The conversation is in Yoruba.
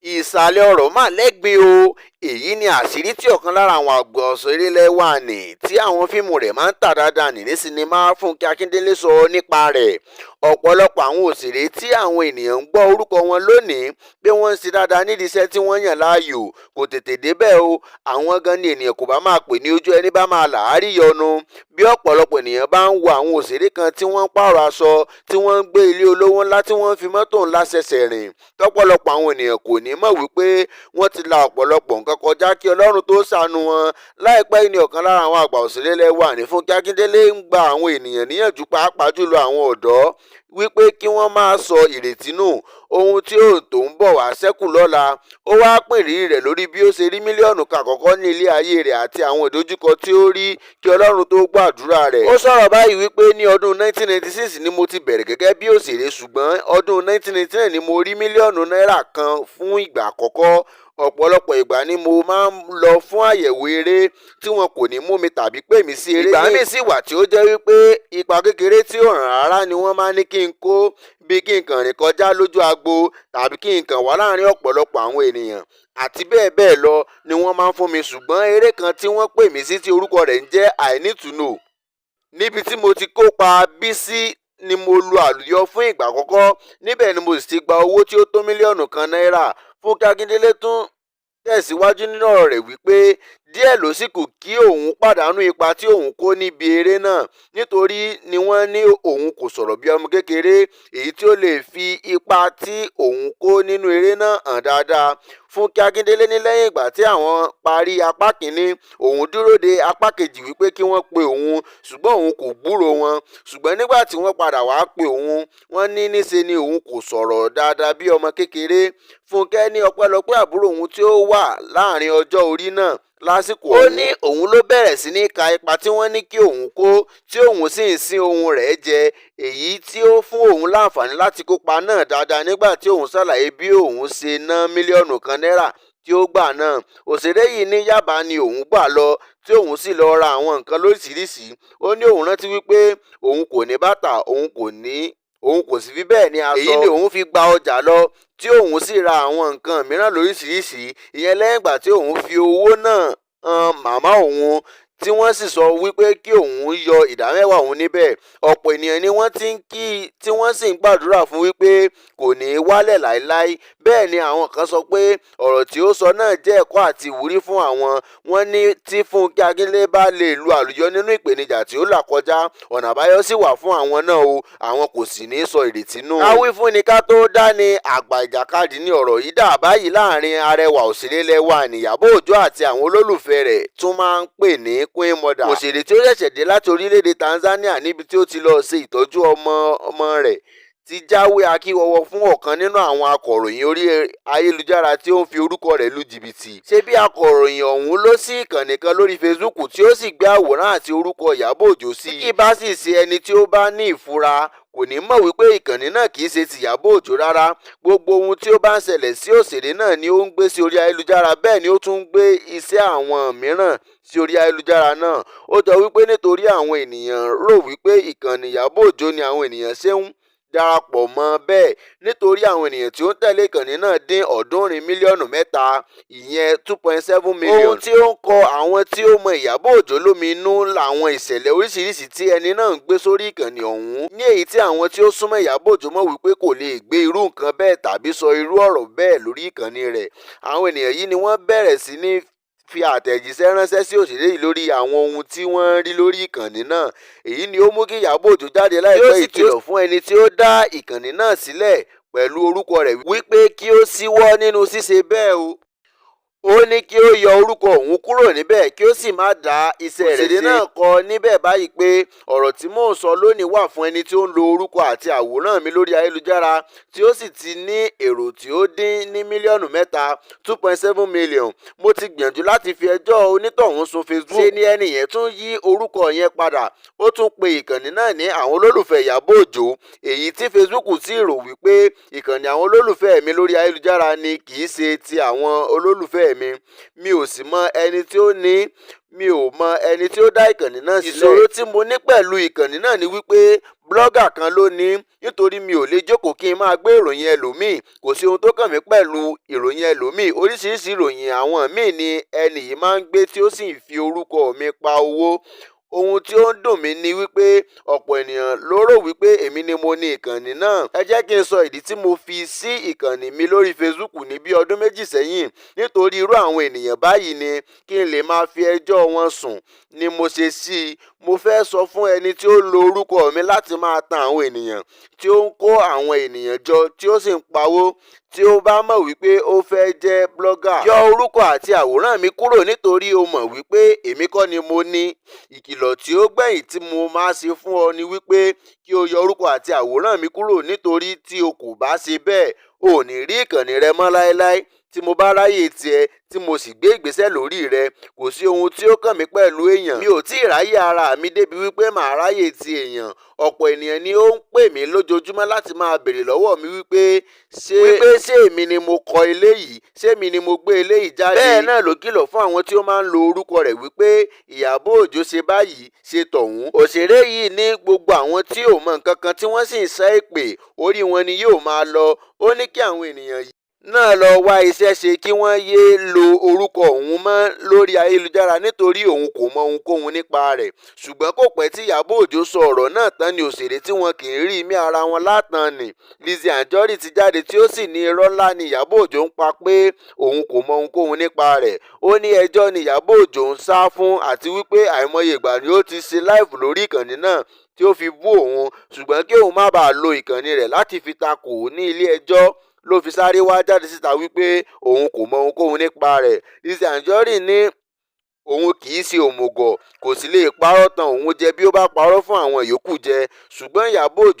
Ìsàlẹ̀ ọ̀rọ̀ mà lẹ́gbin o. Èyí ni àṣírí tí ọ̀kan lára àwọn àgbà òṣèré ilé wa ní tí àwọn fíìmù rẹ̀ máa ń tà dáadáa ní sinimá, Fúnkẹ́ Akíndélé, sọ nípa rẹ̀. Ọ̀pọ̀lọpọ̀ àwọn òṣèré tí àwọn ènìyàn ń gbọ́ orúkọ wọn lónìí pé wọ́n ń ṣe dáadáa nídìí iṣẹ́ tí wọ́n yàn láàyò kò tètè débẹ̀ o. Àwọn gan ni ènìyàn kò bá máa pè ní ojú ẹni bá máa làárí yọnu. Bí ọ̀pọ̀lọpọ̀ ènìyàn bá ń wo àwọn òṣèré kan tí wọ́n ń pààrọ̀ aṣọ, tí wọ́n ń gbé ilé olówó ńlá, tí wọ́n ń fi mọ́tò ńlá ṣẹ̀ṣẹ̀ rìn, tọ́pọ̀lọpọ̀ àwọn ènìyàn kò ní mọ̀ wípé wọ́n ti la ọ̀pọ̀lọpọ̀ nǹkan kọjá kí Ọlọ́run tó ṣàánú wọn. Láìpẹ́ yìí ni ọ̀kan lára àwọn àgbà òṣèré ilẹ̀ wa ní Fúnkẹ́ Akíndélé ń gba àwọn ènìyàn níyànjú, pàápàá jùlọ àwọn ọ̀dọ́, wípé kí wọ́n má sọ ìrètí nù, ohun tí ó tó ń bọ̀ wá ṣẹ́kù lọ́la. Ó wáá pín ìrírí rẹ̀ lórí bí ó ṣe rí mílíọ̀nù 1 àkọ́kọ́ ní ilé ayé rẹ̀ àti àwọn ìdojúkọ tí ó rí kí Ọlọ́run tó gbàdúrà rẹ̀. Ó sọ̀rọ̀ báyìí wípé ní ọdún 1996 ni mo ti bẹ̀rẹ̀ gẹ́gẹ́ bí òṣèré, ṣùgbọ́n ọdún 1999 ni mo rí mílíọ̀nù náírà 1 fún ìgbà àkọ́kọ́. Ọ̀pọ̀lọpọ̀ ìgbà ni mo máa ń lọ fún àyẹ̀wò eré tí wọn kò ní mú mi tàbí pè mí sí eré. Ìgbà míì sì wà tí ó jẹ́ wípé ipa kékeré tí ò hàn rárá ni wọ́n máa ní kí n kó, bíi kí n kàn rìn kọjá lójú agbo tàbí kí n kàn wà láàrin ọ̀pọ̀lọpọ̀ àwọn ènìyàn àti bẹ́ẹ̀ bẹ́ẹ̀ lọ ni wọ́n máa ń fún mi. Ṣùgbọ́n eré kan tí wọ́n pè mí sí tí orúkọ rẹ̀ ń jẹ́ I Need to Know, níbi tí mo ti kópa Bísí, ni mo lu àlùyọ fún ìgbà àkọ́kọ́. Níbẹ̀ ni mo sì ti gba owó tí ó tó mílíọ̀nù 1 náírà. Fúnkẹ́ Akíndélé tún tẹ̀síwájú nínú ọ̀rọ̀ rẹ̀ wípé díẹ̀ ló sì kù kí òun pàdánù ipa tí òun kó níbi eré náà, nítorí ni wọ́n ní òun kò sọ̀rọ̀ bí ọmọ kékeré, èyí tí ó lè fi ipa tí òun kó nínú eré náà hàn dáadáa. Fúnkẹ́ Akíndélé ní lẹ́yìn ìgbà tí àwọn parí apá kínní, òun dúró de apá kejì wípé kí wọ́n pe òun, ṣùgbọ́n òun kò gbúròó wọn. Ṣùgbọ́n nígbà tí wọ́n padà wàá pe òun, wọ́n ní níṣe ni òun kò sọ̀rọ̀ dáadáa bí ọmọ kékeré. Fúnkẹ́ ní ọpẹ́lọpẹ́ àbúrò òun tí ó wà láàrin ọjọ́ orí náà lásìkò. Ó ní òun ló bẹ̀rẹ̀ sí ní ka ipa tí wọ́n ní kí òun kó, tí òun sì ń sin ohun rẹ̀ jẹ, èyí tí ó fún òun láǹfààní láti kópa náà dáadáa. Nígbà tí òun ṣàlàyé bí òun ṣe ná mílíọ̀nù 1 náírà tí ó gbà náà, òṣèré yìí ní Yábà ni òun gbà lọ, tí òun sì lọ́ọ́ ra àwọn nǹkan lóríṣìíríṣìí. Ó ní òun rántí wípé òun kò ní bàtà, òun kò ní, òun kò sì fi bẹ́ẹ̀ ní aṣọ. Èyí ni òun fi gba ọjà lọ, tí òun sì ra àwọn nǹkan mìíràn lóríṣìíríṣìí. Ìyẹn lẹ́yìn ìgbà tí òun fi owó náà han màmá òun, tí wọ́n sì sọ wípé kí òun yọ ìdá 10 òun níbẹ̀. Ọ̀pọ̀ ènìyàn ni wọ́n ti ń kí, tí wọ́n sì ń gbàdúrà fún wípé kò ní í wálẹ̀ láéláé. Bẹ́ẹ̀ ni àwọn kan sọ pé ọ̀rọ̀ tí ó sọ náà jẹ́ ẹ̀kọ́ àti ìwúrí fún àwọn. Wọ́n ní tí Fúnkẹ́ Akíndélé bá lè lu àlùyọ nínú ìpèníjà tí ó là kọjá, ọ̀nà àbáyọ sì wà fún àwọn náà o. Àwọn kò sì ní í sọ ìrètí nù. Ká wí fún ni ká tó dá ní àgbà ìjàkadì ní ọ̀rọ̀ yìí dà báyìí láàrin arẹwà òṣèré lẹ́wà ní Ìyábọ̀ Òjó àti àwọn olólùfẹ́ rẹ̀ tún máa ń pè ní Queen Mother. Òṣèré tí ó ṣẹ̀ṣẹ̀ dé láti orílẹ̀-èdè Tanzania níbi tí ó ti lọ́ọ́ ṣe ìtọ́jú ọmọ ọmọ rẹ̀ ti jáwé akíwọ́wọ́ fún ọ̀kan nínú àwọn akọ̀ròyìn orí ayélujára tí ó ń fi orúkọ rẹ̀ lu jìbìtì. Ṣebí akọ̀ròyìn ọ̀hún ló ṣí ìkànnì kan lórí Facebook tí ó sì gbé àwòrán àti orúkọ Ìyábọ̀ Òjó sí i. Tí kì bá sì ṣe ẹni tí ó bá ní ìfura, kò ní mọ̀ wípé ìkànnì náà kì í ṣe ti Ìyábọ̀ Òjó rárá. Gbogbo ohun tí ó bá ń ṣẹlẹ̀ sí òṣèré náà ni ó ń gbé sí orí ayélujára, bẹ́ẹ̀ ni ó tún ń gbé iṣẹ́ àwọn mìíràn sí orí ayélujára náà. Ó jọ wípé nítorí àwọn ènìyàn rò wípé ìkànnì Ìyábọ̀ Òjó ni àwọn ènìyàn ṣe ń darapọ̀ mọ́ bẹ́ẹ̀, nítorí àwọn ènìyàn tí ó ń tẹ̀lé ìkànnì náà dín 3.3 mílíọ̀nù, ìyẹn 2.7 million. Ohun tí ó ń kọ àwọn tí ó mọ Ìyábọ̀ Òjó lóminú làwọn ìṣẹ̀lẹ̀ oríṣiríṣi tí ẹni náà ń gbé sórí ìkànnì ọ̀hún, ní èyí tí àwọn tí ó súnmọ́ Ìyábọ̀ Òjó mọ̀ wípé kò lè gbé irú nǹkan bẹ́ẹ̀ tàbí sọ irú ọ̀rọ̀ bẹ́ẹ̀ lórí ìkànnì rẹ̀. Àwọn ènìyàn yìí ni wọ́n bẹ̀rẹ̀ sí ní fi àtẹ̀jíṣẹ́ ránṣẹ́ sí òṣèré yìí lórí àwọn ohun tí wọ́n rí lórí ìkànnì náà. Èyí ni ó mú kí Ìyábọ̀ Òjó jáde láìpẹ́ yìí kìlọ̀ fún ẹni tí ó dá ìkànnì náà sílẹ̀ pẹ̀lú orúkọ rẹ̀ wípé kí ó ṣíwọ́ nínú ṣíṣe bẹ́ẹ̀ o. Ó ní kí ó yọ orúkọ òun kúrò níbẹ̀, kí ó sì má dá iṣẹ́ rẹ̀ ṣe. Òṣèré náà kọ níbẹ̀ báyìí pé ọ̀rọ̀ tí mò ń sọ lónìí wà fún ẹni tí ó ń lo orúkọ àti àwòrán mi lórí ayélujára, tí ó sì ti ní èrò tí ó dín ní mílíọ̀nù 3, 2.7 million. Mo ti gbìyànjú láti fi ẹjọ́ onítọ̀hún sun Facebook. Ṣe ni ẹni yẹn tún yí orúkọ yẹn padà, ó tún pe ìkànnì náà ní àwọn olólùfẹ́ Ìyábọ̀ Òjó, èyí tí Facebook sì rò wípé ìkànnì àwọn olólùfẹ́ mi lórí ayélujára ni, kì í ṣe ti àwọn olólùfẹ́ mi. mi. Mi ò sì mọ ẹni tí ó ní. Mi ò mọ ẹni tí ó dá ìkànnì náà sílẹ̀. Ìṣòro tí mo ní pẹ̀lú ìkànnì náà ni wípé blogger kan ló ní, nítorí mi ò lè jókòó kí n máa gbé ìròyìn ẹlòmíì. Kò sí ohun tó kàn mí pẹ̀lú ìròyìn ẹlòmíì. Oríṣiríṣi ìròyìn àwọn míì ni ẹni yìí máa ń gbé tí ó sì ń fi orúkọ mi pa owó. Ohun tí ó ń dùn mí ni wípé ọ̀pọ̀ ènìyàn ló rò wípé èmi ni mo ní ìkànnì náà. Ẹ jẹ́ kí n sọ ìdí tí mo fi ṣí ìkànnì mi lórí Facebook ní bí ọdún 2 sẹ́yìn. Nítorí irú àwọn ènìyàn báyìí ni kí n lè máa fi ẹjọ́ wọn sùn ni mo ṣe ṣí i. Mo fẹ́ sọ fún ẹni tí ó ń lo orúkọ mi láti máa tan àwọn ènìyàn, tí ó ń kó àwọn ènìyàn jọ tí ó sì ń pawó, tí ó bá mọ̀ wípé ó fẹ́ jẹ́ blogger, yọ orúkọ àti àwòrán mi kúrò nítorí ó mọ̀ wípé èmi kọ́ ni mo ní. Ìkìlọ̀ tí ó gbẹ̀yìn tí mo máa ṣe fún ọ ni wípé kí o yọ orúkọ àti àwòrán mi kúrò, nítorí tí o kò bá ṣe bẹ́ẹ̀, o ò ní rí ìkànnì rẹ mọ́ láéláé. Tí mo bá ráyè tiẹ̀ tí mo sì gbé ìgbésẹ̀ lórí rẹ, kò sí ohun tí ó kàn mí pẹ̀lú èèyàn. Mi ò tí ì ráyè ara mi débi wípé màá ráyè ti èèyàn. Ọ̀pọ̀ ènìyàn ni ó ń pè mí lójoojúmọ́ láti máa béèrè lọ́wọ́ mi wípé ṣé èmi ni mo kọ eléyìí, ṣé èmi ni mo gbé eléyìí jáde. Bẹ́ẹ̀ náà ló kìlọ̀ fún àwọn tí ó máa ń lo orúkọ rẹ̀ wípé Ìyábọ̀ Òjó ṣe báyìí, ṣe tọ̀hún. Òṣèré yìí ní gbogbo àwọn tí ò mọ nǹkan kan tí wọ́n sì ń ṣẹ́ èpè, orí wọn ni yóò máa lọ. Ó ní kí àwọn ènìyàn náà lọ wá iṣẹ́ ṣe kí wọ́n yéé lo orúkọ òun mọ́ lórí ayélujára nítorí òun kò mọ ohunkóhun nípa rẹ̀. Ṣùgbọ́n kò pẹ́ tí Ìyábọ̀ Òjó sọ ọ̀rọ̀ náà tán ni òṣèré tí wọn kì í rí imí ara wọn látàn ní Lizzy Anjorin ti jáde tí ó sì ní irọ́ ńlá ni Ìyábọ̀ Òjó ń pa pé òun kò mọ ohunkóhun nípa rẹ̀. Ó ní ẹjọ́ ni Ìyábọ̀ Òjó ń sá fún àti wípé àìmọye ìgbà ni ó ti ṣe láìfù lórí ìkànnì náà tí ó fi bú òun, ṣùgbọ́n kí òun má bàa lo ìkànnì rẹ̀ láti fi takò ó ní ilé ẹjọ́ ló fi sáré wá jáde síta wípé òun kò mọ ohunkóhun nípa rẹ̀. Lizzy Anjorin ní òun kì í ṣe òmùgọ̀, kò sì lè parọ́ tan òun jẹ bí ó bá parọ́ fún àwọn yòókù jẹ. Ṣùgbọ́n Ìyábọ̀ Òjó